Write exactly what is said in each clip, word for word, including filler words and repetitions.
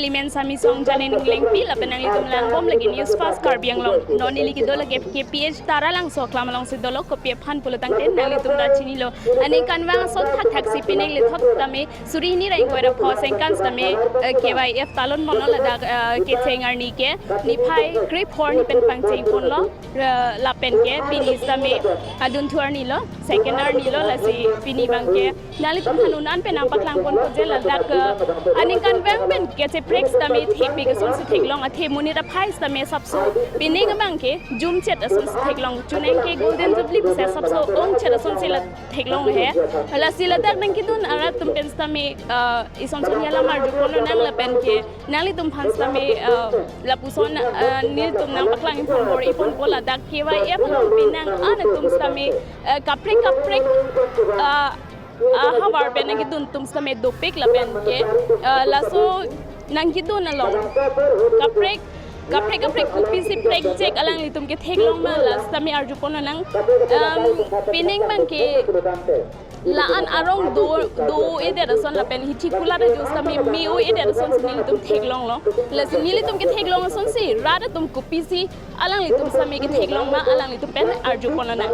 Limen Sami Song Jale Ninglengpi lapen nanglitum langbom lagi News Fast Karbi Anglong. Non neli kedo lagi K P H Taralangso aklam alongsi dolo, kopi aphan pulo tangte nanglitum ta chinilo. Aningkanvang ason thakthak si pining lethot tame suri hini ra ingkoi ra pho sengkan tame, eh, K Y F talon mono ladak, eh, kecheng arni ke niphai krephor ni pen pangcheng ponlo, eh, lapen ke pini tame adunthu arni lo, second arni lo, lasi pini abang ke nanglitum aphan un-an pen nangpaklang ponpo je ladak, eh, aningkanvang pen kacheprek tame thepik asonsi theklong, athe monit aphai tame sapso pining abang ke jumchet asonsi theklong, chuneng ke Golden Jubilee pusi sapso ongchet asonsi la theklong he. Lasi ladak nangkedun arat atum pen tame, eh, ison son alam arju ponnang lapen ke nanglitum aphan tame, eh, lapuson, eh, nelitum nangpaklang pon bor-i ponpo, ladak K Y F along pinang an atum tame, eh, kaprek kaprek, eh, ahavar pen nangkedun atum tame dopik lapen ke, eh, laso nangkedun along kaprek kaprek kaprek kopisi prekjak alanglitum ketheklong ma la tame arju ponnang. Em, pining abang ke la-an arong do do-edet ason lapen hithi kulat ajo tame me-o-edet asonsi nelitum theklonglo. Lasi nelitum ketheklong asonsi rat atum kopisi alanglitum tame ketheklong ma alanglitum pen arju ponnang.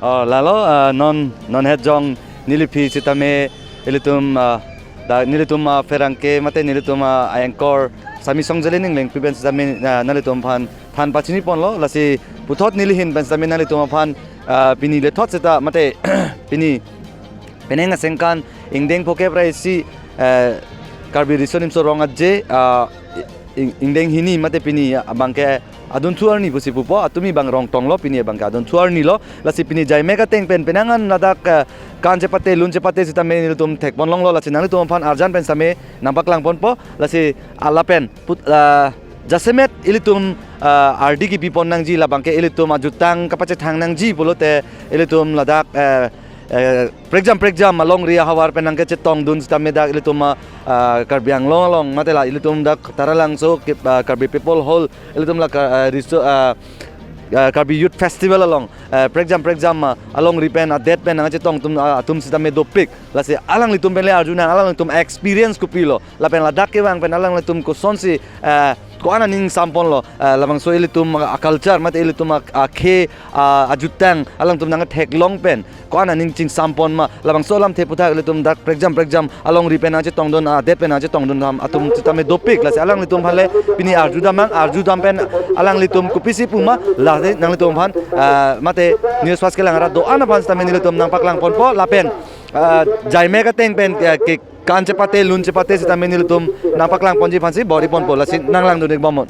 Oh, lalo, ah, non, non het jong neliphi sitame ilitum, ah, da, nelitum, ah, pherangke mate nelitum, ah, anchor Sami Song Jale Ninglengpi pen sitame, ah, nanglitum aphan than pachini ponlo, lasi puthot neli ahin pen sitame nanglitum aphan, ah, pini lethot seta mate pini penang asengkan ingdeng phokep ra isi, eh, Karbi Riso Nimso Rong Aje, ah, ing-, ingdeng hini mate pini abang ke adunthu arni pusi pupo, atumi abang rong tonglo, pini abang ke adunthu arni lo, lasi pini jaimek ateng pen penang an ladak, eh, kan chepate lun chepate sitame nelitum thek ponlonglo, lasi nanglitum aphan arjan pen tame nangpaklang ponpo, lasi lapen put, ah, jasemet ilitum, ah, ardi kepi pon nangji labang ke ilitum ajutang kapachethang nangji pulote ilitum ladak, eh, eh, prekjam prekjam alongri ahavar pen nangkechetongdun sitame dak ilitum, ah, ah, Karbi Anglong along mate la ilitum dak Taralangso ke, ah, Karbi People Hall, ilitum la ka, ah, riso, ah, ah, Karbi Youth Festival along, eh, prekjam prekjam, ah, alongri pen adet pen nangchetong atum, ah, atum sitame dopik. Lasi alanglitum pen le arjunang, alanglitum experience kopilo lapen ladak kevang pen alanglitum kosonsi, eh, ko-an aning samponlo, eh, labangso ilitum a-culture mate ilitum a-, akhei, ah, ajutang alangtum nangtheklong pen ko-an aning chingsampon ma, labangso alamthe aputhak ilitum dak prekjam prekjam alongri pen nangchetongdun, adet pen nangchetongdun atum sitame dopik. Lasi alanglitum aphan le pini arjudamnang, arjudam pen alanglitum kopisi pu ma, lasi nanglitum aphan, ah, mate News Fast kelang arat do-an aphan sitame nelitum nangpaklang ponpo lapen, ah, jaimek ateng pen, ah, ke kan chepate lun chepate sitame nelitum nangpaklang ponji aphansi bor-i ponpo, lasi nanglangdun-ik bomnon.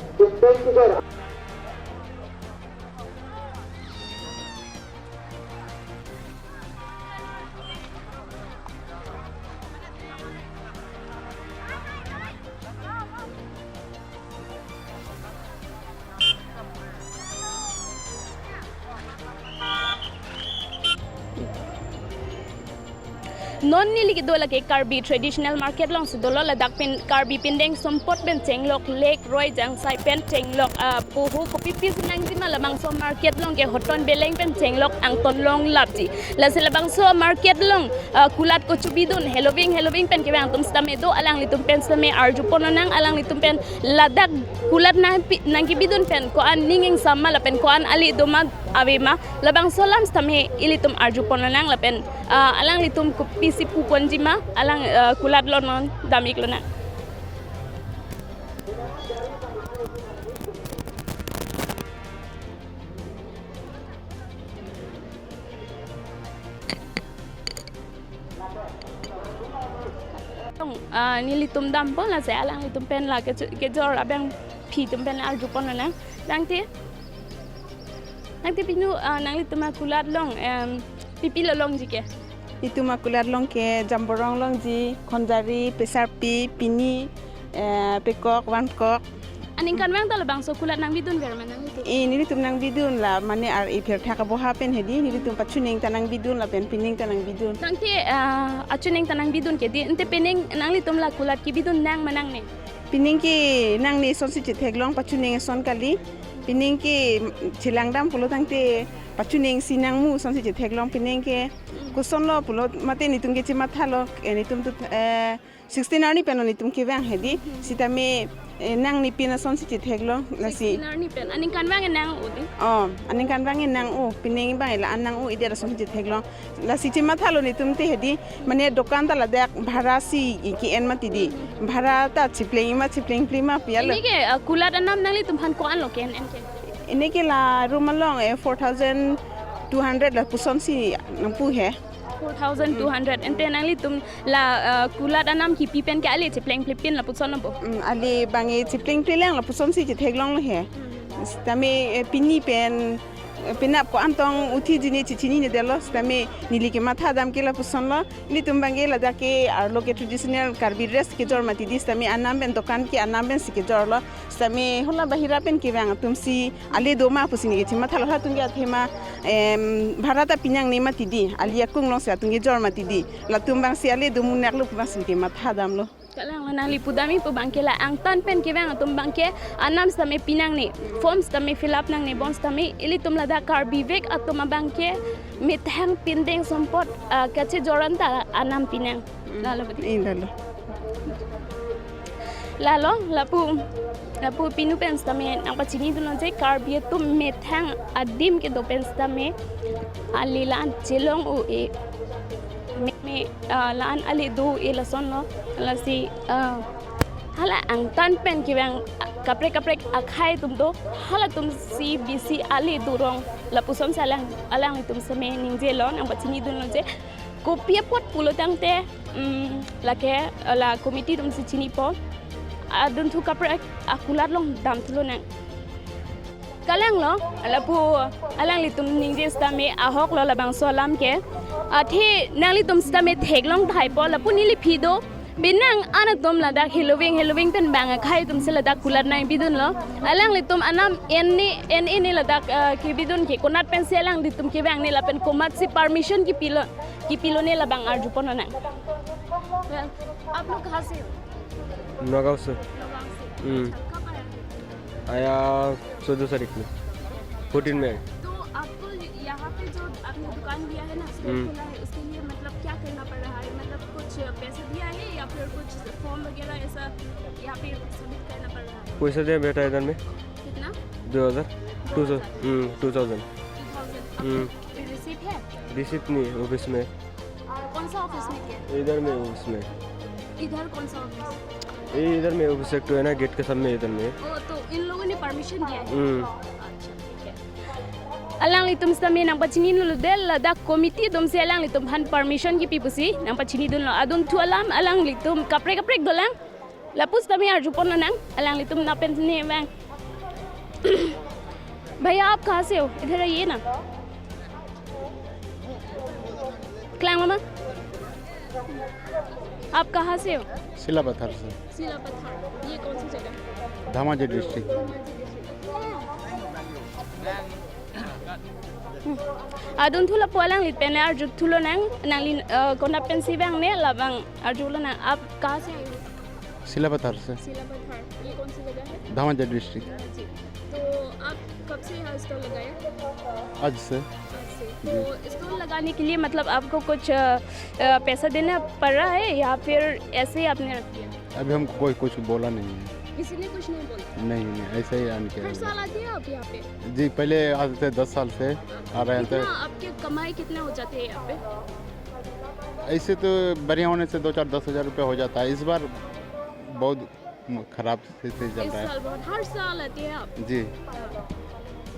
Non neli kedo lake Karbi Traditional Market alongsi dolo, ladak pen Karbi pindeng sumpot pen chenglok, lek roi jangsai pen chenglok, ah, poho kopi pisi nangji ma labangso market along ke hoton beleng pen chenglok angton longlapji. Lasi labangso market along, ah, kulat kochubidun, heloving, heloving pen kevang atum sitame do, alanglitum pen sitame arju ponnang, alanglitum pen ladak kulat nangpi-, nangkebidun pen ko-an ning ingsam ma lapen ko-an ale do ma ave ma, labangso alam sitame ilitum arju ponnang lapen, ah, alanglitum kopisi pu ponji ma, alang, ah, kulat lo non dam-ik lonang. Tong, ah, nelitum dampo, lasi alanglitum pen la kecho-, kejor abang phi atum pen arju ponnang. Tangte, tangte pinu, ah, nanglitum akulat along, em, pi pi lo longji ke? Itum akulat along ke Jamborong longji, Khonjari, Pesarpi, Pini, eh, Pekok, Wankok. Aningkanvang ta labangso kulat nangbidunver ma nanglitum? Eh, nelitum nangbidun la, mane ar-e pherthak aboha pen hedi, nelitum pachuning ta nangbidun lapen pining ta nangbidun. Tangte, ah, achuning ta nangbidun ke di, ante pining nanglitum la kulat kebidun nang ma nangne? Pining ke nangne asonsi chetheklong, pachuning ason kali. Pining ke chelang dam pulo tangte pachuning si nangmu sonsi chetheklong, pining ke kosonlo pulo mate netum ke chemathalo, eh, netum tu, eh, sixteen arni pen netum kevang hedi. Sitame, eh, nang ni pin asonsi chetheklong lasi. Sixteen arni pen. Aningkanvang nang-o di? Oh, aningkanvang nang-o, pining bang la-an nang-o, idet asonsi chetheklong. Lasi chemathalo netum te hedi. Mane dokan ta ladak bhara si ke-en mati di. Bhara ta chipleng ma chiplengpli ma pialo. Ini ke, uh, kulat anam nanglitum aphan ko-anlo ke-en-en ke? Ini ke la room along, eh, four thousand two hundred lapusonsi nangpu he. Four thousand two hundred. Ante nanglitum la, uh, kulat anam kipi pen ke ale chiplengpli pin lapuson bo? Mm, ale bang e chiplengpli lang lapusonsi chetheklonglo he. Sitame, eh, pini pen, eh, penap ko-an tong uthi jine chechinine detlo, sitame neli kematha dam ke lapusonlo. Netum bang ke ladak ke arlo ke traditional Karbi dress kejor mati di, sitame anam pen dokan ke anam pensi kejorlo. Sitame hala bahira pen kevang atum si ale do ma pusi neke chemathalo, halatum ke athema, em, bhara ta pinangne mati di, ali akung alongsi atum kejor mati di. Latum bang si ale do munak lo pu bang si neke matha damlo. Kalanglo, nangli pudam ipo bang ke la angtan pen kevang atum bang ke anam sitame pinangne, form sitame fill up nangne, bonsitame ilitum ladak Karbi vek atum abang ke methang pindeng sompot, ah, kachejor anta anam pinang. Lalo beti. Eh, lalo. Lalo, lapu, lapu pinu pen sitame nangpachinidunlo je Karbi atum methang adim kedo pen sitame ale la-an chelong-o-e. Me, me, ah, la-an ale do-e lasonlo. Lasi, ah, hala angtan pen kevang kaprek kaprek akhei atum do, halatum si bisi ale dorong. Lapusonsi alang, alanglitum sitame ningjelo, nangpachinidunlo je kopi apot pulo tangte, mm, lake, la committee atum si chinipo. Adunthu kaprek akulat along damthulo nang. Kalanglo, lapu alanglitum ningje sitame ahoklo labangso alam ke. Athe nanglitum sitame theklong thaipo, lapu neli aphi do. Penang an atum ladak heloving, heloving pen bang akhei atum si ladak kulat nangpidunlo. Alanglitum anam en-e, en-e ne ladak, eh, kepidun ke konat pensi alanglitum kevangne lapen komatsi permission kipilo, kipilone labang arjupon nang. Well, आप लोग कहाँ से हो? नगांव से। नगांव से। हम्म। अच्छा, कब आया है? आया चौदह तारीख में, फोर्टीन में। तो आपको यहाँ पे जो आपने दुकान लिया है ना, स्टोर हम्म। खोला है, उसके लिए मतलब क्या करना पड़ रहा है? मतलब कुछ पैसे दिया है या फिर कुछ फॉर्म वगैरह ऐसा यहाँ पे सबमिट करना पड़ रहा है? पैसा दिया बेटा इधर में। कितना? दो हज़ार। Two thousand. हम्म, टू थाउजेंड। Two thousand. हम्म। कोई रिसीट है? रिसीट नहीं है ऑफिस में। कौन सा ऑफिस में किया? इधर में ऑफिस में। इधर कौन सा ऑफिस? ये इधर में ऑफिस एक तो है ना, गेट के सामने इधर में। ओ, तो इन लोगों ने परमिशन दिया है? हम्म। अच्छा, ठीक है। Alanglitum sitame nangpachinidunlo de, ladak committee atum si alanglitum aphan permission kipi pusi nangpachinidunlo. Adunthu alam alanglitum kaprek kaprek dolang. Lapu sitame arjupon nang, alanglitum lapen ne vang. भैया, आप कहाँ से हो? इधर आइए ना। Klang mama? आप कहाँ से हो? सिलापथर से। सिलापथर, ये कौन सी जगह है? Dhemaji district. Adunthu lapu alangli pen arjuthulo nang, nangli, eh, konat pensi vangne labang arjulo nang. आप कहाँ से आए हो? सिलापथर से। सिलापथर, ये कौन सी जगह है? धेमाजी डिस्ट्रिक्ट। जी। तो आप कब से यहाँ स्टॉल लगाया? आज से। आज से। जी। तो स्टॉल लगाने के लिए मतलब आपको कुछ, अ, अ, पैसा देना पड़ रहा है या फिर ऐसे ही आपने रख दिया? अभी हमको कोई कुछ बोला नहीं है। किसी ने कुछ नहीं बोला? नहीं, नहीं, ऐसे ही आन के हर साल आते हैं आप यहाँ पे? जी, पहले आते थे, दस साल से आ रहे थे। कितना आपके कमाई कितना हो जाती है यहाँ पे? ऐसे तो बढ़िया होने से दो चार दस हज़ार रुपया हो जाता है। इस बार बहुत खराब स्थिति चल रहा है। इस साल बहुत, हर साल आते हैं आप? जी।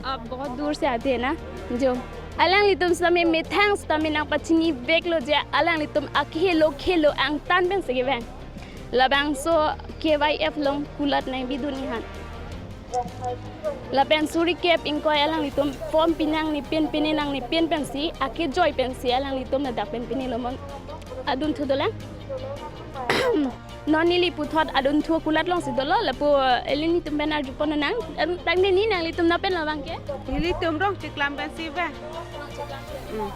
आप बहुत दूर से आते हैं ना? जो alanglitum sitame methang sitame nangpachiniveklo je alanglitum akhelo khelo angtan pensi kevang. Labangso K Y F along kulat nangpidun-e han. Lapen suri kep ingkoi alanglitum form pinangne pin, pine nangne pin pensi, akejoi pensi alanglitum ladak pen pinelomon. Adunthu dolang. Non neli puthot adunthu kulat alongsi dolo, lapu, eh, nelitum pen arjupon nang, em, tangte ne nanglitum na pen labang ke? Nelitum Rongcheklam pensi ba. Hmm.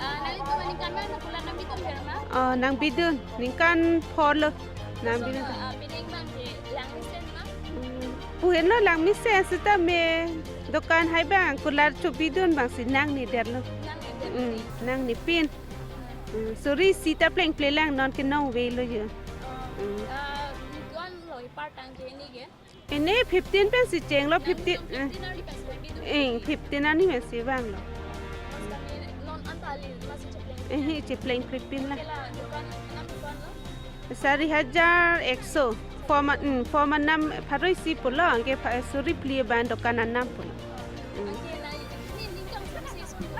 Ah, nanglitum aningkanvang kulat nangpidun ke ma? Oh, nangpidun. Ningkan four lo. Nangpidun. So, ah, pining bang ke lang isen ma? Hmm. Lapu henlo lang mesen sitame dokan hai bang kulat chobidun bangsi nangne detlo. Nangne det. Hmm, nangne pin. Hmm, suri sita plengple lang non ke nong velo jo. Hmm. Ah, duan lo ipar tang ke ni ke? Ini fifteen pensi chenglo, fifteen. Nang fifteen arni pensi bidun. Eh, fifteen arni pensi vanglo. Mas kami non anta ali masih chepleng. Eh, cheplengple pin la. Kela dukan, anam dukan lo? Sari hajar ekso. Form, hmm, form anam pharo isi pulo, anke pha-, suri phli abang dokan anam pulo. Hmm. Anke na ini, ini kang samsi suri.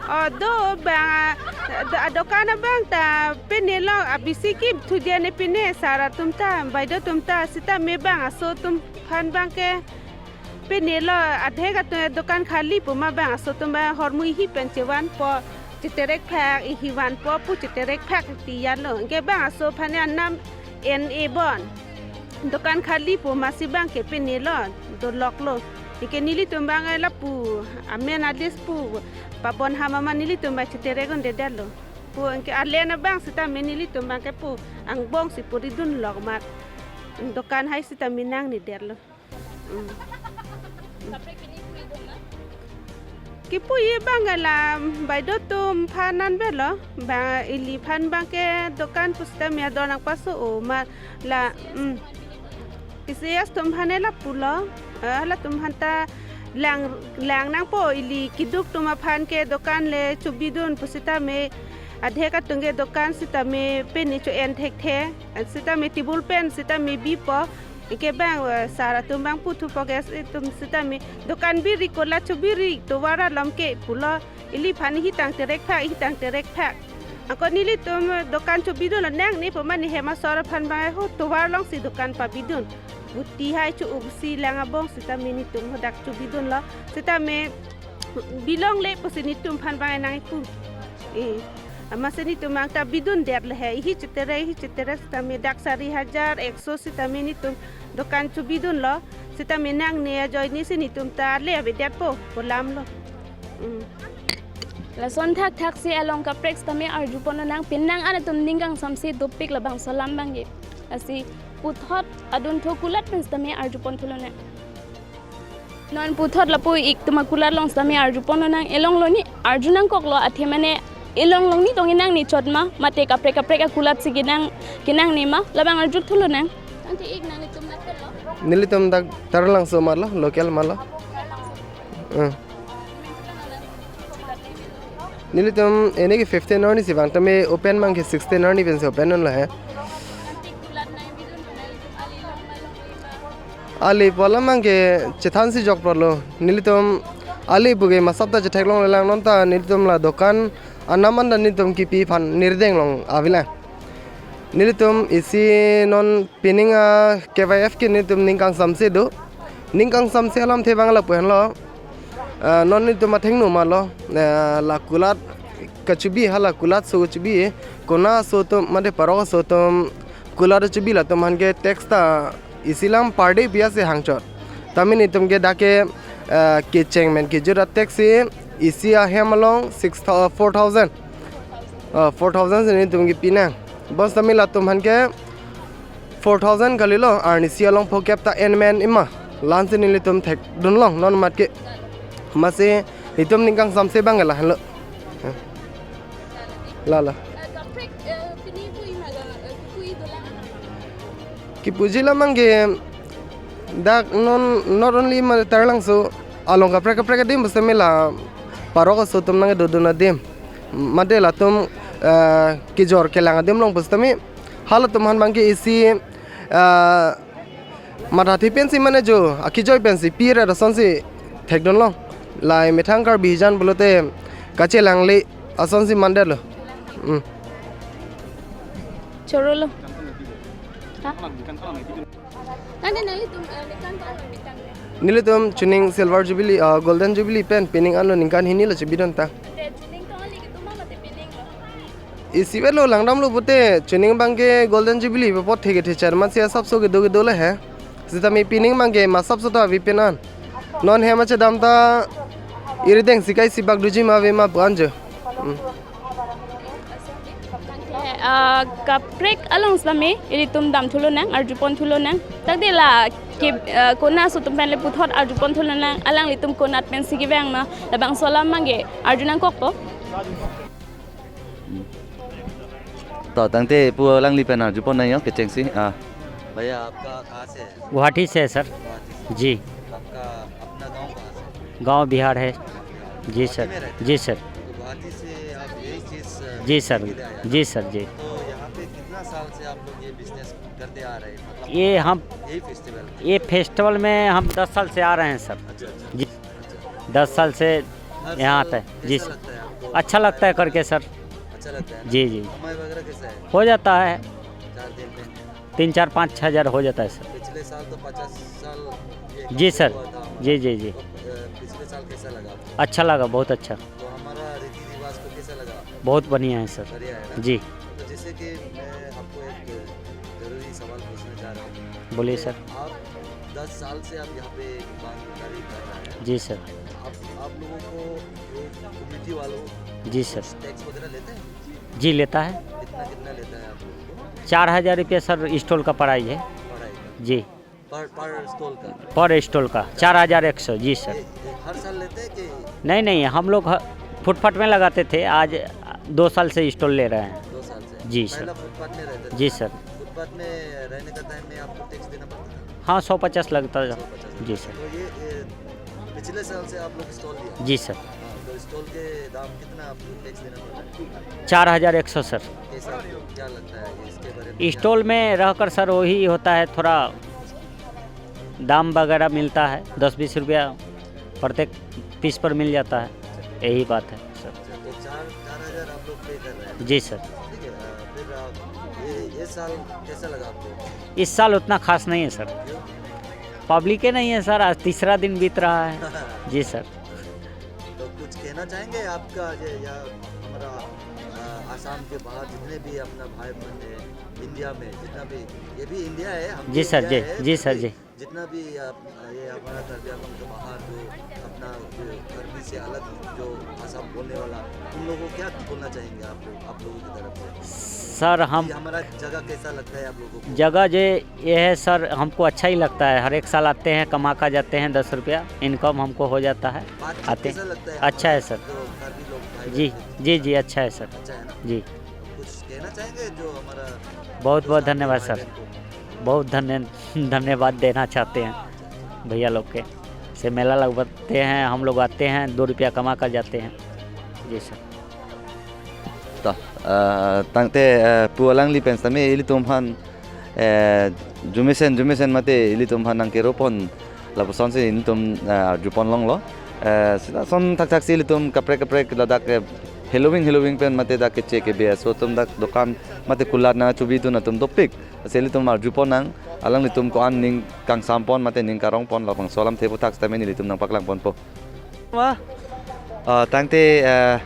Oh, do bang, do, dokan abang ta pine lo, abisi kip thudia ne pine sar atum ta, baideo atum ta, sitame bang aso atum aphan bang ke pine lo, adhe ka tu dokan khali pu ma bang aso atum bang hormu ihi pen chevanpo, cheterek phak, ihi vanpo pu cheterek phak ti ya lo. Anke bang aso aphan anam en-e bon. Dokan khali pu masi bang ke pine lo, dolok lo. Anke nelitum bang lapu amen alis pu pabon hama ma nelitum bang cheterek un-e detlo. Pu anke alen abang sitame nelitum bang ke pu angbong si puri dunlok mat. Dokan hai sitame nangne detlo. Hmm. Kaprek pini pui dong na? Kipui bang la baideo atum aphan anvet lo. Bang ili aphan bang ke dokan pusitame adon nangpaso-o ma la, hmm. Isi as atum aphan lapulo. Eh, latum aphan ta lang, lang nangpo, ili keduk atum aphan ke dokan le chobidun pusitame adhe ka atum ke dokan sitame pine cho-en thekthe. Sitame table pen sitame bipo. Anke bang, eh, sar atum bang puthupo ke itum sitame dokan biri kulat chobiri tovar alom ke pulo, ili aphan ihi tang terek phak, ihi tang terek phak. Anke nelitum, eh, dokan chobidun lo nangne pu mane hem asor aphan bang ho tovar alongsi dokan pabidun. Buti hai cho-uksi lang abong sitame nelitum hadak chobidun lo. Sitame bilongle pusi nelitum aphan bang nang ipu. Eh, amatsi nelitum bang ta bidun detlo he, ihi cheterek, ihi cheterek sitame dak sari hajar ekso sitame nelitum dokan chobidun lo, sitame nangne ajoine si nelitum ta le avedetpo, pu alam lo. Hmm. Lason thakthak si along kaprek sitame arjupon lonang, penang an atum ning kangsamse dopik labangso alam bang ke. Lasi puthot adunthu kulat pen sitame arjupon thu lonang. Non puthot lapu ik atum akulat along sitame arjupon lonang, elong lo ni arju nangkoklo, athe mane elong lo ni tong inang ni chot ma, mate kaprek kaprek akulat si kenang, kenangne ma, labang arju thu lonang. Tangte ik nanglitum nat lo? Nelitum dak Taralangso ma lo, local ma lo. Eh. Nelitum ini ke fifteen arni si vang tame open bang ke sixteen arni pensi open lo he. Ali pu alam bang ke chethan si jok pralo. Nelitum ali pu ke masap ta chetheklongle lang, non ta nelitum la dokan anam an ta nelitum kipi aphan nirdeng long avelang. Nelitum isi non pining a K Y F ke nelitum ning kangsamse do. Ning kangsamse alamthe bang lapu henlo. Ah, non nelitum athengno ma lo. Ah, la kulat kachobi, hala kulat aso kachobi. Konat aso atum, mate parok aso atum kulat chobi latum aphan ke tax ta isi lam per day pi ase hangchot. Tame nelitum ke dak ke, ah, kecheng pen kejut a tax si isi ahem along six thou-, four thousand. Ah, four thousand si nelitum ke pinang. Bonsitame latum aphan ke four thousand kalilo, arnisi along phokep ta en men ima. La-ansi nelitum thekdun long non mat ke. Amatsi itum ning kangsamse bang ke lahenlo. La la. Kipuji alam bang ke dak non not only ma Taralangso along kaprek kaprek adim pusitame la parok aso atum nangdodun adim. Mate latum, eh, kejor kelang adim along pusitame halatum aphan bang ke isi, ah, mathathe pensi mane jo, akejoi pensi pi ra asonsi thekdun long. Lahai methang Karbi hijan pulote kachelangle asonsi mandetlo. Hmm. Choro lo. Ha? Nang, nang, nang, itum, eh, ningkan ko-an lo bidun? Nelitum chuning Silver Jubilee, ah, Golden Jubilee pen pining anlo ningkan hini lo chebidun ta. Ante chuning tong ali kitum ma mate pining lo? Isi vet lo langdam lo pute, chuning bang ke Golden Jubilee apot theke thechar amatsi asapso kedo kedo le he. Sitame pining bang ke masapso ta avi pen an. Non hem achedam ta irideng sikai sibak duji ma ave ma pu anjo. Hmm. Ah, kaprek along sitame ilitum dam thu lonang, arjupon thu lonang. Tangte la Ke, eh, konat aso atum pen le puthot arjupon thulang, alanglitum konat pensi kevang ma, labangso alam abangke arju nangkokpo. To, tangte pu alangli pen arjupon nangji kechengsi. Ah. भैया, आपका कहाँ से है? गुवाहाटी से है, सर। गुवाहाटी से। जी। आपका अपना गांव कहाँ से है? गांव बिहार है। जी, गुवाहाटी सर। में रहते हैं? जी, सर। तो गुवाहाटी से आप यही चीज, अ, जी, सर। सीखने के लिए आए हैं? जी, सर, जी। तो यहाँ पे कितना साल से आप लोग ये बिजनेस करते आ रहे हैं? मतलब, ये हम, यही फेस्टिवल? ये फेस्टिवल में हम दस साल से आ रहे हैं, सर। अच्छा, अच्छा। जी। अच्छा। दस साल से हर यहाँ साल आता है। जी, कैसा सर। लगता है आपको? अच्छा लगता है करके, सर। अच्छा लगता है ना? जी, जी। कमाई वगैरह कैसा है? हो जाता है। चार दिन में? तीन, चार, पाँच, छः हज़ार हो जाता है, सर। पिछले साल तो पचास साल ये जी, सर। हुआ था हमारा। जी, जी, जी। तो, अ, पिछले साल कैसा लगा आपको? अच्छा लगा, बहुत अच्छा। तो हमारा रीति रिवाज को कैसा लगा? बहुत बढ़िया है, सर। बढ़िया है ना? जी। तो जैसे कि मैं आपको एक जरूरी सवाल पूछना चाह रहा हूँ। बोलिए, कि सर। आप दस साल से आप यहाँ पे दुकानदारी कर रहे हैं। जी, सर। आप, आप लोगों को, ये कमेटी वालों जी, सर। टैक्स वगैरह लेते हैं? जी, लेता है। कितना, कितना लेता है आप लोगों को? चार हज़ार रुपये, सर, स्टॉल का प्राइस है। पढ़ाई का? जी। पर, पर स्टॉल का? पर स्टॉल का चार हज़ार एक सौ, जी, सर। ये, ये हर साल लेते हैं कि? नहीं, नहीं, हम लोग ह-, फुटपाथ में लगाते थे, आज दो साल से स्टॉल ले रहे हैं। दो साल से? जी, सर। पहला फुटपाथ में रहते थे? जी, सर। फुटपाथ में रहने का टाइम में आपको टैक्स देना पड़ता था? हाँ, सौ पचास लगता था। सौ पचास। जी, सर। तो ये, ये पिछले साल से आप लोग स्टॉल लिया? जी, सर। हाँ, तो स्टॉल के दाम कितना आपको टैक्स देना पड़ रहा है? चार हज़ार एक सौ, सर। कैसा, क्या लगता है इसके बारे में? क्या स्टॉल में रहकर, सर, वही होता है, थोड़ा दाम वगैरह मिलता है, दस बीस रुपया प्रत्येक पीस पर मिल जाता है, यही बात है, सर। अच्छा, तो चार, चार हज़ार आप लोग पे कर रहे हैं? जी, सर। ठीक है, अ, फिर आप ये, ये साल कैसा लगा आपको? इस साल उतना खास नहीं है, सर। क्यों? पब्लिक ही नहीं है, सर, आज तीसरा दिन बीत रहा है। जी, सर। तो कुछ कहना चाहेंगे आपका ये, या हमारा, अ, आसाम के बाहर जितने भी अपना भाई बहन है, इंडिया में जितना भी, ये भी इंडिया है, हम भी जी, सर, इंडिया जी, है, जी, फिर सर, भी जी। जितना भी आप, ये हमारा कार्बी आंगलोंग के बाहर जो अपना जो कार्बी से अलग जो भाषा बोलने वाला, उन लोगों को क्या बोलना चाहेंगे आप लोग, आप लोगों की तरफ से? सर, हम कि हमारा जगह कैसा लगता है आप लोगों को? जगह जे ये है सर, हमको अच्छा ही लगता है। हर एक साल आते हैं, कमा कर जाते हैं, दस रुपया इनकम हमको हो जाता है। बातचीत आते कैसा लगता है अच्छा हमारा है सर। जो कार्बी लोग भाई जी, बहन हैं? जी, जी, अच्छा है सर। अच्छा है ना? जी। कुछ कहना चाहेंगे जो हमारा बहुत, बहुत हिंदुस्तान के धन्यवाद भाई सर। बहन को? बहुत धन्य-, धन्यवाद देना चाहते हैं भैया लोग के। से मेला लगवाते हैं, हम लोग आते हैं, दो रुपया कमा कर जाते हैं। जी sir. Ta, eh, tangte, eh, pu alangli pen sitame ilitum aphan, eh, arjumesen, arjumesen mate ilitum aphan nangkeropon lapusonsi ilitum, eh, arjupon longlo. Eh, sita ason thakthaksi ilitum kaprek kaprek ladak, eh, Halloween, Halloween pen mate dak keche kebe aso atum dak dokan mate kulat nangchubidun atum dopik. Lasi ilitum arjupon nang, alanglitum ko-an ning kangsampon mate ning karongpon labangso alamthe aphuthak sitame nelitum nangpaklangponpo. Ma? Ah, tangte, eh,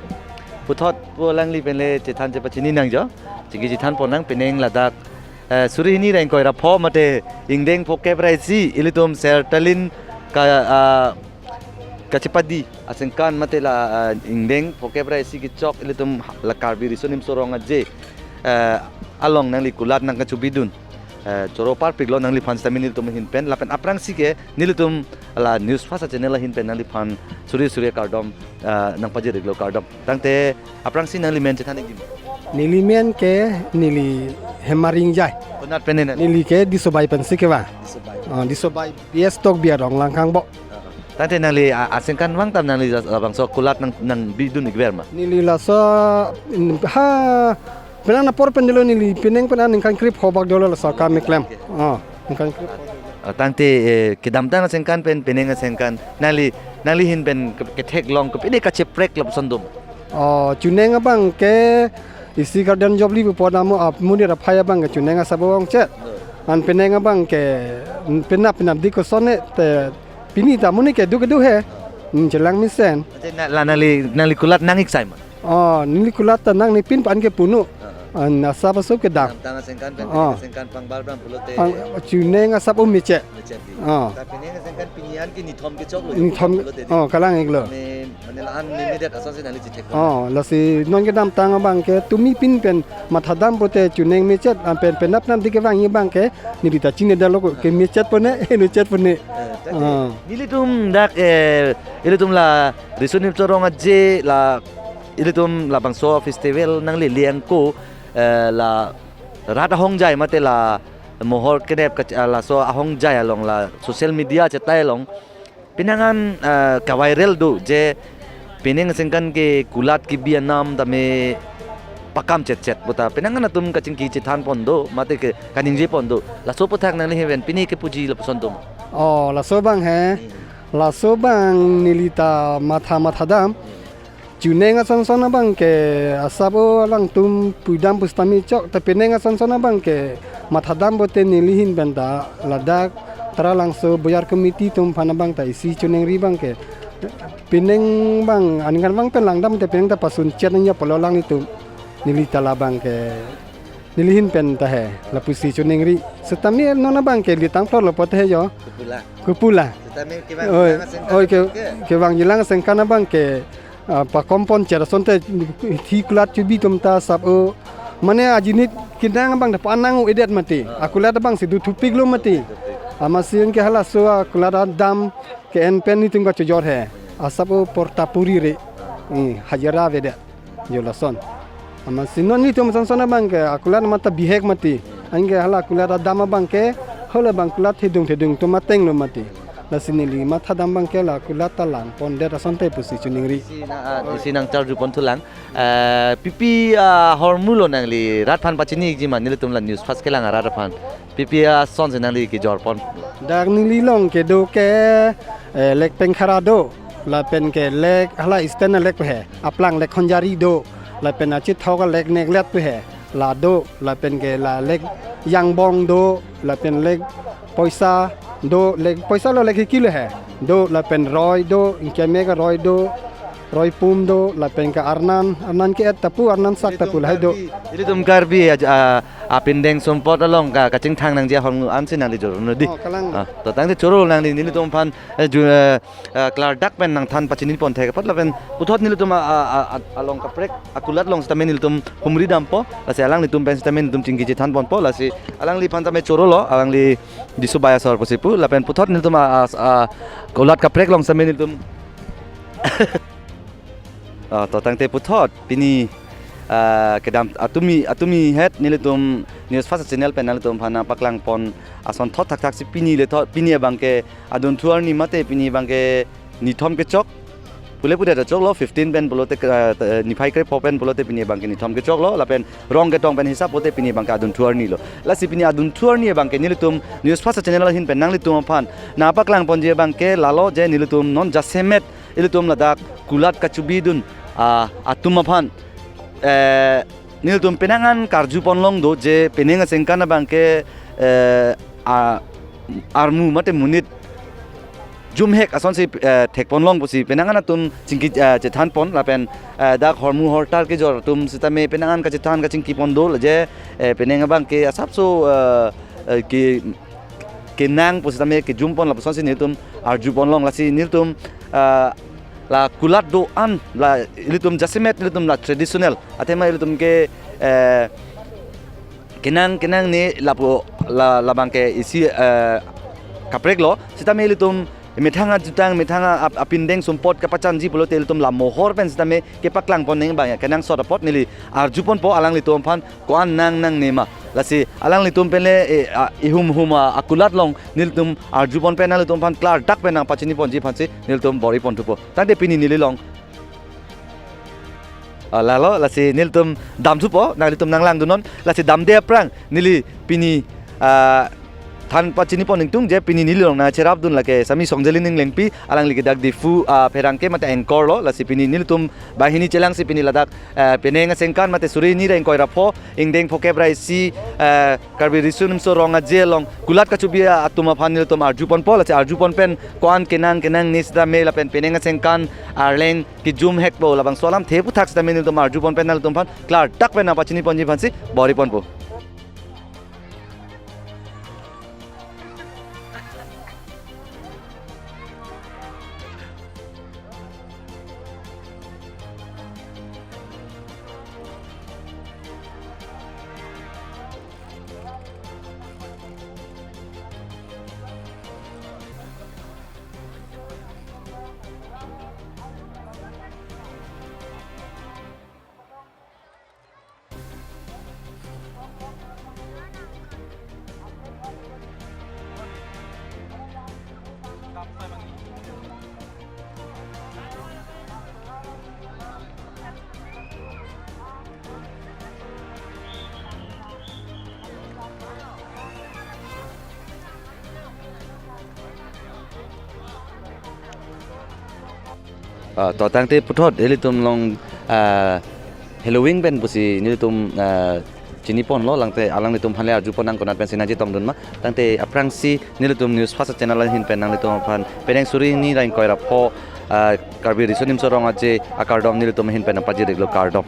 puthot pu alangli pen le chethan chepachini nangjo. Chingki chethanpon nang, penang ladak, eh, suri hini ra ingkoi ra pho mate ingdeng phokep ra isi ilitum Sertalin ka, ah, kachepadi aningkan mate la, ah, ingdeng phokep ra isi kechok ilitum la Karbi Riso Nimso Rong Aje, eh, along nangli kulat nangkachubidun. Eh, choro parpiklo nangliphan sitame nelitum ahin pen, lapen aphrangsi ke nelitum la News First channel ahin pen nangliphan suri suri kardom, eh, nangpajir-iklo, kardom. Tangte aphrangsi nangli men chethan-ikji. Neli men ke neli Hemaring Jai. Konat pen ne nang? Neli ke Disobai pensi kevang. Disobai. Ah, Disobai P S Tokbi arong Langkhangbo. Ah. Tangte nangli a-, aningkan vangtam nangli jas-, labangso kulat nang, nangbidun-ikver ma? Neli laso, mm, ha, penang apor pen dolo neli, penang pen aningkan krepho bak dolo laso akam keklem. Ah, ningkan krepho. Ah, tangte, eh, kedamtang aningkan pen penang aningkan nangli, nangli ahin pen ke-, ketheklong kopine kacheprek lapuson doma? Oh, chuneng abang ke isi garden jobli pu pon amo ap munir aphai abang ke chuneng asap abang chet. An penang abang ke penap penap dik koson ne te pini ta amonit ke duk kedo he. Hmm, chelang mesen. Ante na, la nangli, nangli kulat nang-ik sai ma? Oh, neli kulat ta nangne pin pan ke punu. Ah, ah. An asap asap kedam. Damtang asengkan pen, oh, asengkan pangbar bram pulote. Pang, chuneng asap o mechet. Mechet di. Oh. Ta penang asengkan pini an ke nithom kechok lo. Nithom, pulote di. Oh, kalang-iklo. Mane, mane la-an limited asonsi nangli chithek. Oh, lasi non kedamtang abang ke tumi pin pen mathadam pote chuneng mechet, an pen penap nam di kevang abang ke neli ta chinine detlo, ke mechet pone, mechet pone. Eh, tadi. Ah. Nelitum dak, eh, ilitum la Riso Nimso Rong Aje la ilitum labangso festival nanglele angko, eh, la rat ahongjai mate la mohor kenep kach-, ah, laso ahongjai along la social media chetai along penang an, eh, kaviral do je penang asengkan ke kulat kebi anam tame pakam chetchet puta penang an atum kachingki chethan pon do mate ke kaningje pon do, laso aputhak nangli heven pini kepuji lapuson atum. Oh, laso abang he. Hmm. Laso abang neli ta matha mathadam. Hmm. Chuneng asonson abang ke asap o alangtum pudam pusitame chok, ta penang asonson abang ke mathadam pote neli ahin pen ta ladak Taralangso Boyar Committee atum aphan abang ta isi chunengri abang ke penang abang aningkan abang pen langdam te penang ta pasun chet nangji apotlo alanglitum, neli ta labang ke neli ahin pen ta he, lapusi chunengri. Sitame non abang ke litang plot lo pote he jo. Kupula. Kupula. Sitame kevang, oi, jilang asengkan, oi, ke, ke, kevang jilang asengkan abang ke, ah, pakom pon chet asonte thi kulat chubi atum ta asap o. Mane ajinit kedang abang ta pa-an nang-o-edet mati. Ah. Akulat abang si do thupik lo mati. Thupik. Amatsi anke halaso akulat adam ke-en pen nelitum kachojor he. Asap o porta puri re. Hmm, hajira avedet. Jo lason. Amatsi non nelitum asonson abang ke akulat mata bihek mati. Anke hala akulat adam abang ke, hala abang kulat thedung thedung atum ateng lo mati. Lasi neli mathadam abang ke la kulat ta lang pondet asonte pusi chunengri. Isi na, ah, isi nang charju pon thulang. Eh, pipi, ah, ahormu lo nangli rat aphan pachini-ikji ma nelitum la news fast kelang arat aphan? Pipi asonsi nangli kejor pon? Dak neli along kedo ke, eh, lek Pengkhara do, lapen ke lek hala Eastern alek pu he, aplang lek Khonjari do, lapen achithok alek Neklet pu he, la do, lapen ke la lek Yangbong do, lapen lek Poisa do, lek Poisa lo lek Hiki lo he, do, lapen Roi do, ingkemek Roi do, Roi Pum do, lapen ke Arnan, Arnan ke-et ta pu, Arnan sak ta pu lahai do. Ilitum Karbi, ilitum Karbi, ah, ah, apindeng sumpot along ka, kachingthang nangji ahormu ansi nangli choro non di. Oh, kalang. Ah, to tangte choro nangli, nelitum aphan, eh, ju-, eh, eh, klardak pen nangthan pachini pon thek apot lapen puthot nelitum a, a, a, a, along kaprek akulat along sitame nelitum humri dampo, lasi alanglitum pen sitame nelitum chingki chethan ponpo, lasi alangliphan tame choro lo, alangli Diso Bai asor pusi pu, lapen puthot nelitum a, a, a, kulat kaprek along sitame nelitum Ah, to tangte puthot pini, ah, kedam atumi, atumi het nelitum News Fast channel pen nanglitum aphan nangpaklang pon ason thot thakthak si pini le thot, pini abang ke adunthu arni mate pini abang ke nithom kechok. Pule pule ta choklo, fifteen pen pulote, ah, ta, niphai krepho pen pulote pini abang ke nithom kechok lo, lapen rong ketong pen hisap pote pini abang ke adunthu arni lo. Lasi pini adunthu arni abang ke nelitum News Fast channel ahin pen nanglitum aphan nangpaklang ponji abang ke lalo je nelitum non jasemet ilitum ladak kulat kachubidun, ah, atum aphan, eh, nelitum penang an karju ponlong do je penang asengkan abang ke, eh, a, armu mate monit jumhek asonsi, eh, thek ponlong pusi penang an atum chingki, eh, chethan pon lapen, eh, dak hormu hortar kejor atum sitame penang an kachethan kachingki pon do je, eh, penang abang ke asapso, eh, eh, ke kenang pusitame kejum pon lapusonsi nelitum arju ponlong, lasi nelitum, ah, la kulat do-an la ilitum jasemet ilitum la traditional athema ilitum ke, eh, kenang kenangne lapu la, labang ke isi, eh, kaprek lo sitame ilitum methang ajutang methang a, ap-, apindeng sumpot kapachanji pulote ilitum la mohor pen sitame kepaklang pon neng abang ya kenangsot apot neli arju ponpo alanglitum aphan ko-an nang nangne ma. Lasi alanglitum pen le, eh, a, ihum hum a, akulat along nelitum arju pon pen nanglitum aphan klardak pen nangpachini ponji aphansi nelitum bor-i pon thupo. Tangte pini neli along, ah, lalo lasi nelitum dam thupo, nanglitum nanglangdunnon, lasi damde aphrang neli pini, ah, Than pachini pon ingtung je pini neli along nangcherapdun lake Sami Songjelin Englengpi, alangli ke dak Diphu, ah, pherangke mate anchor lo, lasi pini nelitum banghini chelangsi pini ladak, eh, penang asengkan mate suri hini ra ingkoi ra pho, ingdeng phokep ra isi, eh, Karbi Riso Nimso Rong Aje along kulat kachobi atum aphan nelitum arju ponpo, lasi arju pon pen ko-an kenang kenangne sitame lapen penang asengkan arleng kejum hekpo, labangso alamthe aphuthak sitame nelitum arju pon pen nangtum aphan klardak pen nangpachini ponji aphansi bor-i ponpo. Ah, to tangte puthot ilitum along, ah, Halloween pen pusi nelitum, ah, chini ponlo, tangte alanglitum aphan le arju pon nang konat pensi nangchetongdun ma. Tangte aphrangsi nelitum News First channel ahin pen nanglitum aphan penang suri hini ra ingkoi ra pho, ah, Karbi Riso Nimso Rong Aje akardom nelitum ahin pen nangpajir-iklo, kardom.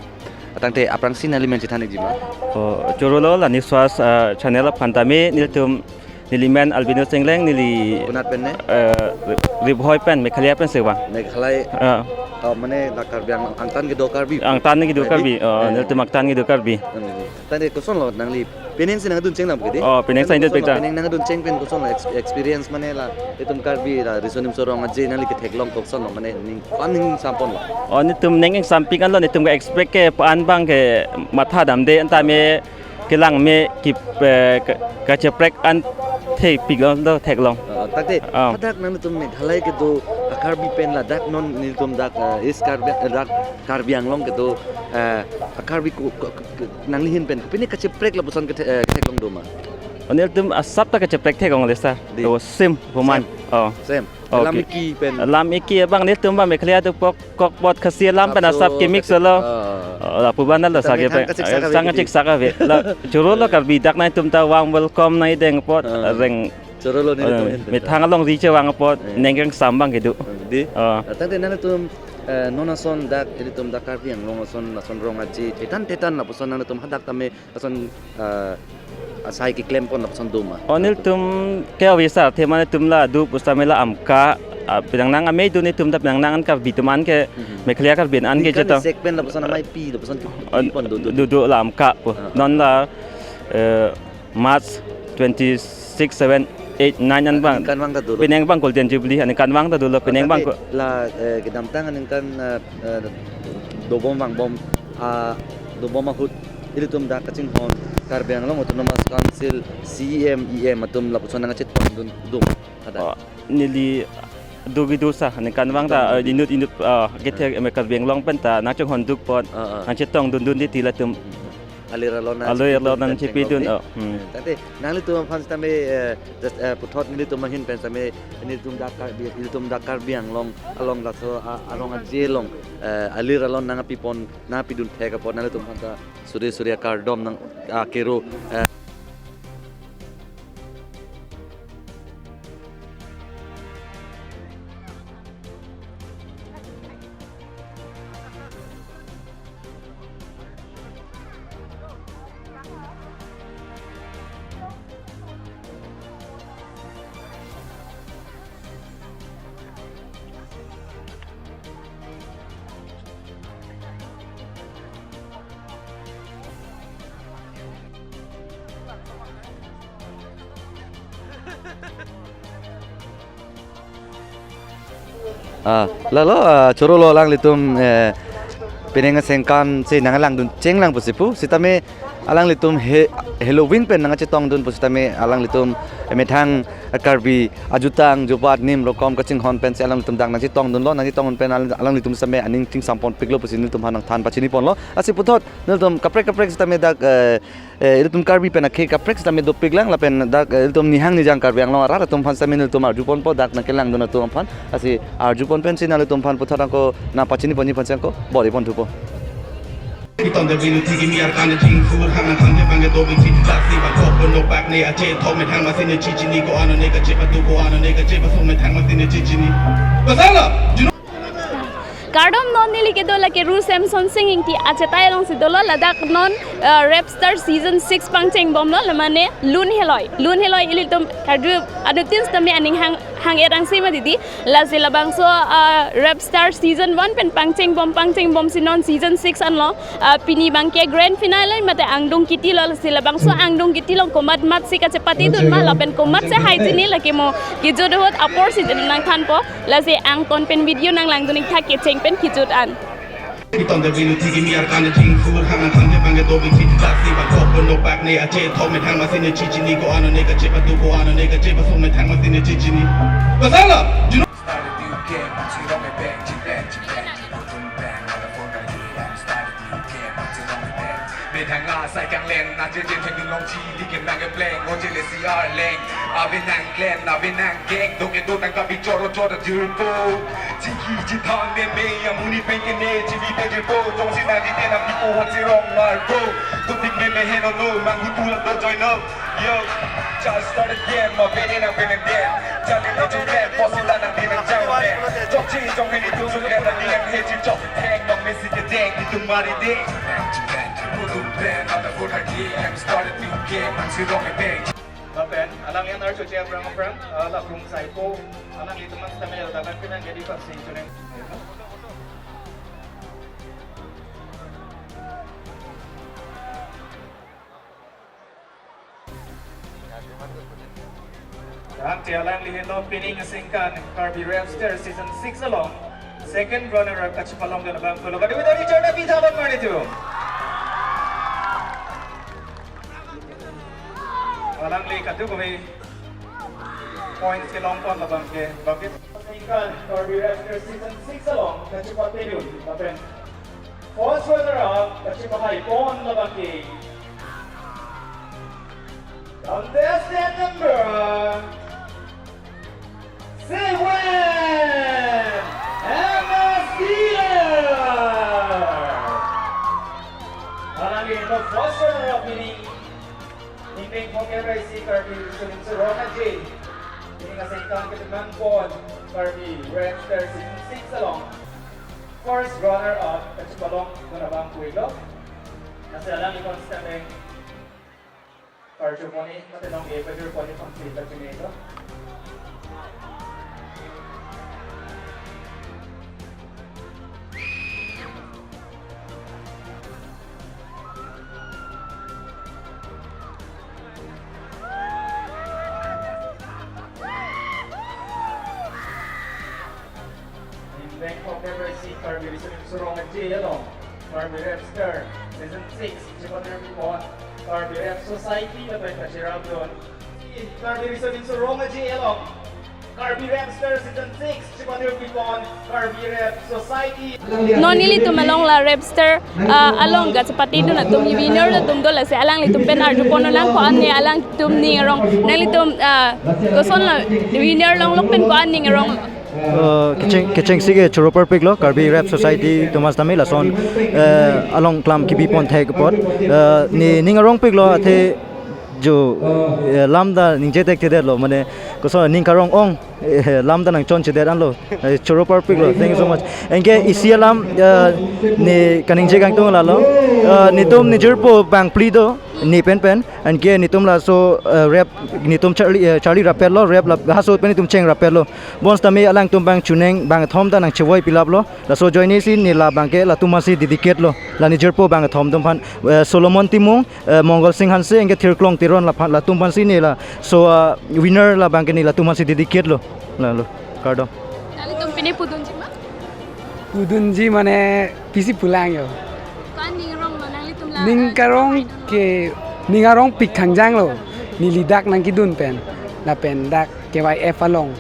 Tangte aphrangsi nangli men chethan-ikji ma? Oh, chorolo la News First, ah, channel aphan tame nelitum, neli men Albinus Engleng, neli, konat pen ne? Eh, Ri-, Ri Bhoi pen, Meghalaya pensi vang. Meghalaya. Ah. Oh, mane la Karbi Ang-, angtan kedo Karbi. Angtan kedo Karbi. Karbi. Oh, eh, nelitum angtan kedo Karbi. Hmm. Tangte kosonlo nangli penang si nangdun chenglang pagi di? Oh, penang si nangdun chenglang. Penang nangdun cheng pen kosonlo ex-, experience mane la itum Karbi la Riso Nimso Rong Aje nangli ketheklong kosonlo, mane ning pan ning sampon lo. Oh, nelitum ning ingsampik anlo, nelitum ke-expect ke pan abang ke matha damde, anta me kelang me ki, eh, ke, kacheprek an thepiklo do theklong. Oh, tangte, ah, hadak nangtum Meghalaya kedo a-Karbi pen ladak non nelitum dak, eh, East Karbi, eh, dak Karbi Anglong kedo, eh, a-Karbi ko, ko, ko, ko, nangli ahin pen kopine kacheprek lapuson kethe-, eh, ketheklong do ma? Oh, nelitum asap ta kacheprek theklong le sir. Di. Oh, same, human. Same. Oh. Same. Okay. Lam iki pen. Lam iki abang nelitum abang Meghalaya dokok apot Khasi alam pen asap ke-mix lo. Ah. Oh, lapu abang lo seta sake methang pen. Kacheksak ave. Sang kacheksak ave. La chorolo Karbi dak nangtum ta warm welcome nangdeng apot, ah, reng. Chorolo ni, eh, itu methang alongri chevang apot, eh, ning kangsam abang kedo. Eh, di? Ah. Tangte nangtum, eh, non ason dak, ilitum dak Karbi Anglong ason, ason Rong Aje, thetan thetan lapuson nangtum hadak tame ason, eh, asai keklem pon lapuson do ma? Oh, nelitum ke-ave sir, thema nelitum la do pusitame la Amka, ah, penang nang amei do nelitum ta penang nang an Karbi atum an ke, mhm, Meghalaya Karbi an ke, ningkan chetong. Sek pen lapuson amei pi, lapuson ke, oh, pi pon do, do, do, do la Amka pu. Ah. Non la, eh, March twenty-six, seven, eight, nine an abang. Ningkan vang ta dolo. Penang abang Golden Jubilee, aningkan vang ta dolo, penang abang. Tangte ko- la, eh, kedamtang aningkan, eh, eh, dobom vangbom, ah, dobom ahut ilitum dak kachinghon Karbi Anglong Autonomous Council C E M, E M atum lapuson nangchetongdun do ma hadak? Oh, neli do kedo sir, aningkan vang ta, eh, inut inut, ah, kethe, eh, Karbi Anglong pen ta nangchinghon duk apot, ah, ah, nangchetongdun dun titi latum. Alir alon nang, alir alon nangchepidun, oh, hmm. Tangte nanglitum aphan sitame, eh, just, eh, puthot nelitum ahin pen sitame, nelitum dak Karbi, nelitum dak Karbi Anglong along laso, ah, arong aje along, eh, alir alon nangpi pon, nangpidun thek apot nanglitum aphan ta suri suri akardom nang, ah, kero, eh. Ah, lalo, ah, chorolo alanglitum, eh, penang asengkan si nanglangdun chenglang pusi pu, sitame alanglitum he-, Halloween pen nangchetongdun pusitame alanglitum, methang Karbi ajutang jubat nim rokom kachinghon pensi alangtum dak nangchetongdunlo, nangchetongdun pen alang, alanglitum same aning chingsampon piklo pusi nelitum aphan nangthan pachiniponlo. Lasi puthot nelitum kaprek kaprek sitame dak, eh, eh, ilitum Karbi pen akhei kaprek sitame dopiklang lapen dak, eh, ilitum nihang nijang Karbi Anglong arat atum aphan sitame nelitum arjuponpo dak nangkelangdun atum aphan. Lasi arjupon pensi nanglitum aphan puthot ako nangpachiniponji aphansi ako bor-iponthupo. Piton de bilu tigi mi arkan de jing sur hang an than de bang de do bi chin dak si bang kok pon nok bak ne ache thok me thang ma si ne chichini ko ano ne kache patu ko ano ne kache pasung me thang ma si ne chichini. Pasala, you know? Kardom, non neli kedo lake Ru Samson Sing Ingti achetai alongsi dolo, ladak non, uh, Rap Star Season six pangchengbomlo, lamane Lun Heloi. Lun Heloi ilitum karju anutin sitame aning hang, hang-et angse ma didi. Lasi labangso, ah, Rap Star Season one pen pangchengbom, pangchengbomsi non Season six anlo. Ah, pini bangke grand finale mate angdung kitilo, lasi labangso angdung kiti along komat matsi kachepatedun ma lapen komatsi hai chini lake mo kejut ahut aporsi nangthanpo. Lasi angton pen video nanglangdun ik tha kecheng pen kejut an. Piton de bilu tigi mi arkan de jing sur hang an than de bang de do bi chin dak si bang kok pon nok bak ne ache thok me thang ma si ne chichini ko ano ne kache patu ko ano ne kache pasung me thang ma si ne chichini. Pasala, you know? Methang asai kanglen, na je jen thengdun long chili ke nang ke pleng, o je le C R leng. Ave nang klen, ave nang keng, do ke do tangka bi choro choro jirpo. Chiki chithan me me, amonit pen ke ne, chibi pe jirpo, jongsi nang di te nang pipo hat si rong marpo. Do tik me me heno no, mang hutu la do join up. Yo, just start again, ma pene nang pene den. Jale na chupen, posi ta nang di nang jang me. Jok chi jong me ni tu sung le na di ang he chi chok. Thek nok me si ke deng, di tum mari de. Lapen, alang yang archo che aphrang aphrang, ah, la krung saipo, alanglitum an sitame ladak nangpinang jadi paksi chuning. Tangte alangli henlo pining asengkan Karbi Rapster Season six along second runner up kachepalongdun abang pulo. Kadokave ta Richard David Thabon marlitum. Alangli kadokave points kelongpon labang ke, bangke. Asengkan Karbi Rapster Season six along kachepatedun lapen first runner up kachepahaipon labang ke contestant number seven, M S D L. Alangli henlo first runner up, meaning Ingpeng Phongkep Raisi Karbi Riso Nimso Rong Aje. Pining asengkan keteman pon Karbi Rapster Season six along first runner up kachepalongdun abang puilo. Lasi alangli konstan deng karjupon-i mate nong-e pajirpon-i pangsi pachini lo. Ingpeng Phongkep Raisi Karbi Riso Nimso Rong Aje along Karbi Rapster Season six chepatirpipon Karbi Rap Society lapen kacherapdun Karbi Riso Nimso Rong Aje along Karbi Rapster Season six chepatirpipon Karbi Rap Society. Non nelitum along la Rapster, ah, along kachepatedun atum winner atum do, lasi alanglitum pen arjuponnang, ko-an ne alangtum ning arong, nanglitum, ah, koson la winner longlok pen ko-an ning arong? Eh, kecheng, kechengsi ke choro parpiklo Karbi Rap Society atum an sitame lason, eh, along klam kebipon thek apot, eh, ne ning arongpiklo athe jo, eh, lam ta ningje thekthedetlo, mane koson ning karong-ong, eh, lam ta nangchonchedet anlo, eh, choro parpiklo. Thank you so much. Anke isi alam, eh, ne kaningje kangtung lalo, eh, netum nejirpo bangphli do, ne penpen, anke netum laso, eh, rap, netum charli, eh, charli rappetlo, rap la haso pen netum chengrappetlo. Bonsitame alangtum bang chuneng bangkethom ta nangchevoi pilaplo. Laso ajoinesi ne labang ke latum aphansi dedicate lo. La nejirpo bangkethom atum aphan, eh, Solomon Timung, eh, Mongol Sing Hanse, anke Thirklong Teron laphan, latum aphansi ne laso, ah, winner labang ke ne latum aphansi dedicate lo. Lalo, kardom. Nanglitum pine pudunji ma? Pudunji mane pisi pulang yo. Ko-an ning aronglo nanglitum la, ning ah, karong idol lo? Ke ning arongpik khangjanglo. Neli dak nangkedun pen. lapen dak K Y F along,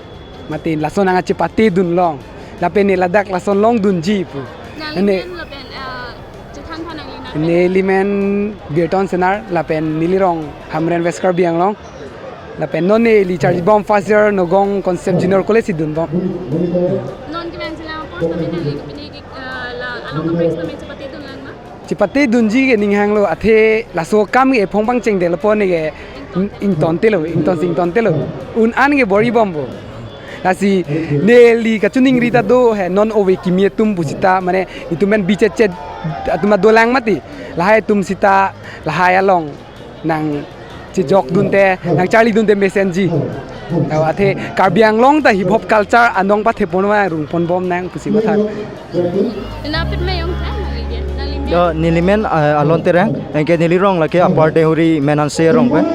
mate lason nangchepatedun long, lapen ne ladak lason longdunji pu. Nangli Ne- men lapen, ah, chethan tha nangli nang. Neli men Birton Senar, lapen neli rong Hamren, West Karbi Anglong. Lapen non neli charlibom first year Nagaon Concept Junior College si dunbom. Non kevang sila apor tame nangli ke pini ke, ah, la along kaprek tame chepatedun lang ma? Chepatedunji ke ning hanglo, athe laso akam ke ephong pangchengdetlo pu ne ke ing-, ingtontelo, ingtonsi ingtontelo. Un-an ke bor-ibompo. Lasi neli kachiningri ta do he, non ove kimi atum pusita, mane itum men bichetchet atum dolang mati. Lahai atum sita, lahai along nangchejokdunte, nangcharlidunte mesenji. Athe Karbi Anglong ta hip hop culture anong pathepon ma rungponbom nang pusi matha. Nangpet me yong tha, nangli dia, nangli me. Yo, neli men, eh, Alon Terang, anke neli rong lake Upper Deihori Menanse arong pen.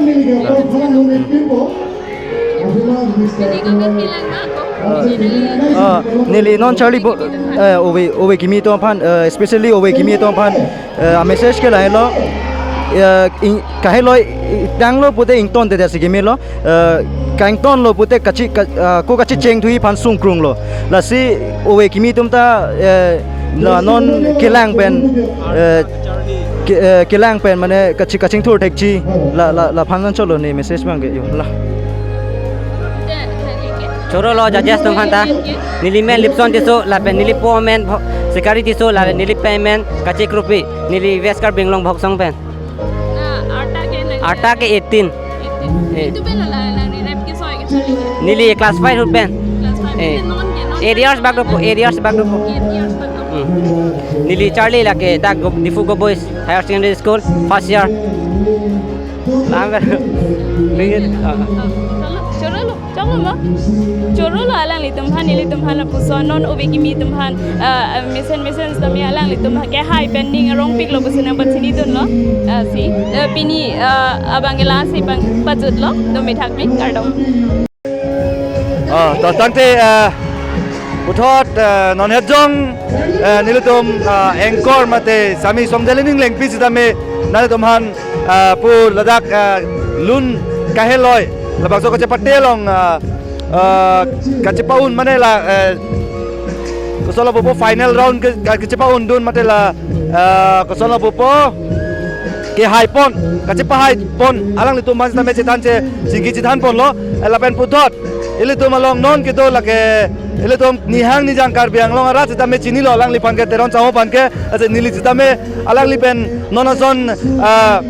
Neli kami hilang ma ko. Neli, ah, neli non charli bo, eh, ove, ove kimi atum aphan, eh, especially ove kimi atum aphan, eh, a message ke lahelo, eh, ing-, kahelo, i-, tanglo pute ingtontedetsi kimelo, eh, kangtonlo pute kachi, ka-, ah, ko kachicheng thuji aphan sungkrunglo. Lasi ove kimi atum ta, eh, la non kelang pen, eh, ke-, eh, kelang pen mane kachi kachingthur thekji la, la, laphan cholo ne message abang ke yo la. Chorolo judges atum aphan ta. Neli men Lipson Tisso, lapen neli po men Bho-, Sikari Tisso, lapen neli pei men Kache Kropi, neli West Karbi Anglong Bhoksong pen. Na, arta ke na? Arta ke eighteen. Eighteen. Eh. Itu pen la, la, la, rap ke soi ke charli ke? Neli class five ahut pen. Class five. Eh. Non ke, non eight years bak dopo, eight years bak dopo. Eight years bak dopo. Hmm. Neli charli lake dak Go-, Diphu Govt Boys Higher Secondary School, first year. Lang kan? Ringgit. Ah. Chorolo, chorolo. Chorolo alanglitum aphan, ilitum aphan lapuson non ove kimi atum aphan, ah, mesen mesen sitame alanglitum ke hai pen ning arongpiklo pusi nangpachinidunlo. Ah, si, ah, pini, ah, abang ke lasi abang pajutlo, do methak me, kardom. Ah, to tangte, ah, puthot, ah, non het jong, ah, nelitum, ah, anchor mate Sami Songdel Ening Lengpi sitame nanglitum aphan, ah, pu ladak, ah, lun kaheloi labangso kachepate along, ah, ah, kachepa-un mane la, eh, kosonlo pupo final round ke, ka-, kachepa-undun mate la, ah, kosonlo pupo kehaipon, kachepahaipon alanglitum aphan sitame chethan che, chingki chethanponlo, eh, lapen puthot ilitum along non kedo lake ilitum nihang nijang Karbi Anglong arat sitame chinilo alangliphan ke, Teron Sangho aphan ke, ase neli sitame alangli pen non ason, ah,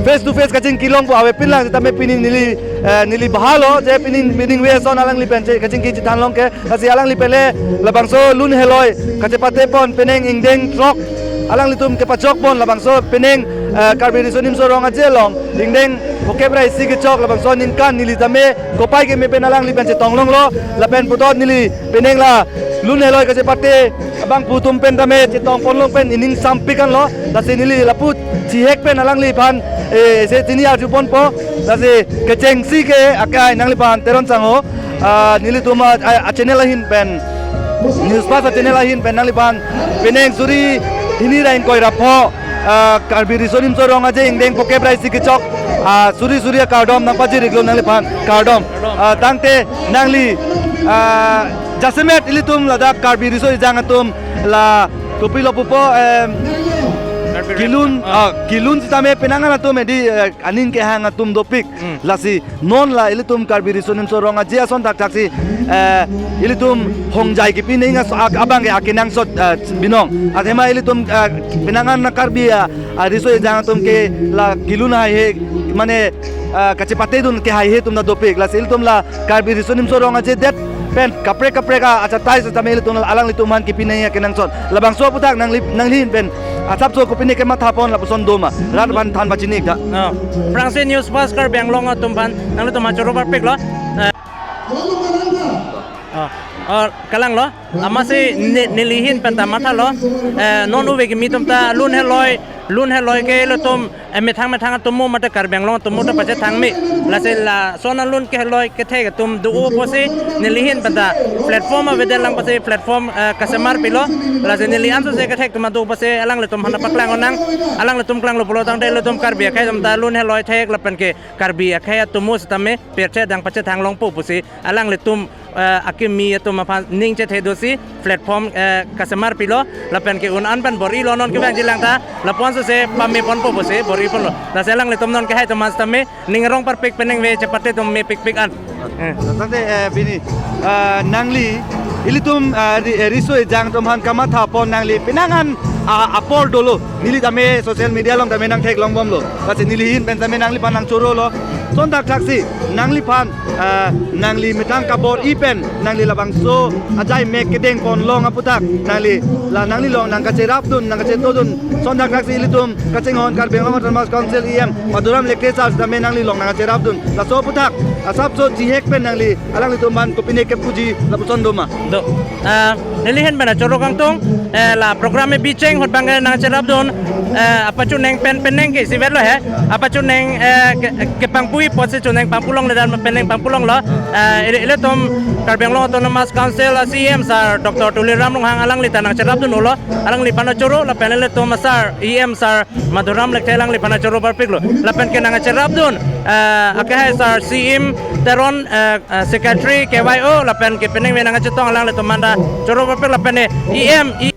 face to face kachingki longpo avepin lang sitame pini neli, eh, neli bahalo je pini, pini ve ason alangli pen che kachingki chethan long ke, lasi alangli pen le labangso lun heloi kachepatepon penang ingdeng throk alanglitum kepachokpon labangso penang, eh, Karbi Riso Nimso Rong Aje along ingdeng phokep ra isi kechok labangso aningkan neli tame kopai keme pen alangli pen chetong longlo, lapen puthot neli penang la lun heloi kachepate abangphu atum pen tame chetongpon long pen ining sampik anlo, lasi neli lapu chihek pen alangliphan, eh, se chini arjuponpo, lasi kechengsi ke akai nangliphan Teron Sangho, ah, nelitum a, a, a channel ahin pen, News Fast a channel ahin pen nangliphan penang suri hini ra ingkoi ra pho, ah, Karbi Riso Nimso Rong Aje ingdeng phokep ra isi kechok, ah, suri suri akardom nangpajir-iklo nangliphan, kardom. Ah, tangte nangli, ah, jasemet ilitum ladak Karbi Riso Ejang atum la kopilo pupo, em, Karbi kelun, ah, kelun sitame penang an atum edi, eh, aning kehang atum dopik. Hmm. Lasi non la ilitum Karbi Riso Nimso Rong Aje ason thakthaksi, eh, ilitum hongjai kepi nang as-, ak-, abang ke akenangsot, eh, binong. Athema ilitum, eh, penang an Karbi, ah, ah, riso ejang atum ke la kelun haihe, mane, ah, kachepatedun ke haihe atum ta dopik. Lasi ilitum la Karbi Riso Nimso Rong Aje det pen kaprek kaprek a achatai sitame ilitum alanglitum aphan kepi nang akenangsot. Labangso aphuthak nangli, nangli ahin pen asapso kopine kemathapon lapuson doma. Rat aphan than pachini-ik tha. Oh. Aphrangsi News Fast Karbi Anglong atum aphan nanglitum aphan choro parpiklo. Eh. Oh. Oh, kalanglo. Amatsi ne-, neli ahin pen ta mathalo. Eh, non ove kimi atum ta lun heloi Lun heloi ke ilitum, eh, methang methang atomo mate Karbi Anglong atomo ta pachethang me. Lasi lason alun ke heloi kethek atum do-o pusi neli ahin pen ta platform avedet lang pusi platform, eh, kasemar pilo. Lasi neli ansose kethek atum do pusi alanglitum aphan paklang-o nang. Alanglitum klanglo pulo tangte ilitum Karbi akhei atum ta lun heloi thek lapen ke Karbi akhei atomo sitame pirthe adang pachethang longpo pusi alanglitum, eh, akimi atum aphan ning chethe dosi platform, eh, kasemar pilo lapen ke un-an pen bor-ilo, non kevangji lang ta lapu ansose pame ponpo pusi bor-i ponlo. Lasi alanglitum non kehai atum sitame ning arong parpik penang ve chepate atum mepikpik an. Eh. Tangte, eh, pini, eh, nangli ilitum, eh, ri-, eh, riso ejang atum aphan kamatha pon nangli penang an, ah, apor dolo. Neli tame social media along tame nangtheklong bomlo. Lasi neli ahin pen tame nangliphan nangchorolo. Sonthak thaksi nangliphan, ah, nangli methang kabor-i pen nangli labangso ajai mek kedeng pon long aputhak nangli la nangli along nangkacherapdun, nangkachetodun. Sonthak thaksi ilitum kachinghon Karbi Anglong Autonomous Council E M Madhuram Lekthe sir tame nangli along nangkacherapdun. Laso aputhak asapso chihek pen nangli alanglitum aphan kopine kepuji lapuson doma? Do. Ah, neli ahin pen choro kangtung, eh, la program me bicheng ahut abang nangcherapdun, eh, apachuneng pen penang ke isivet lo he. Apachuneng, eh, ke, kepangpui apotsi chuneng pangpulongle dan penang pangpulonglo. Eh, ili, ilitum Karbi Anglong Autonomous Council a C E M sir Doctor Tuliram Ronghang alangli ta nangcherapdun-olo. Alangliphan choro lapen ilitum sir E M sir Madhuram Lekthe alangliphan choro parpiklo. Lapen ke nangcherapdun, eh, akehai sir C M Teron, eh, eh, Secretary K Y O, lapen ke penang ve nangchetong alanglitum aphan ta choro parpik lapen E M, E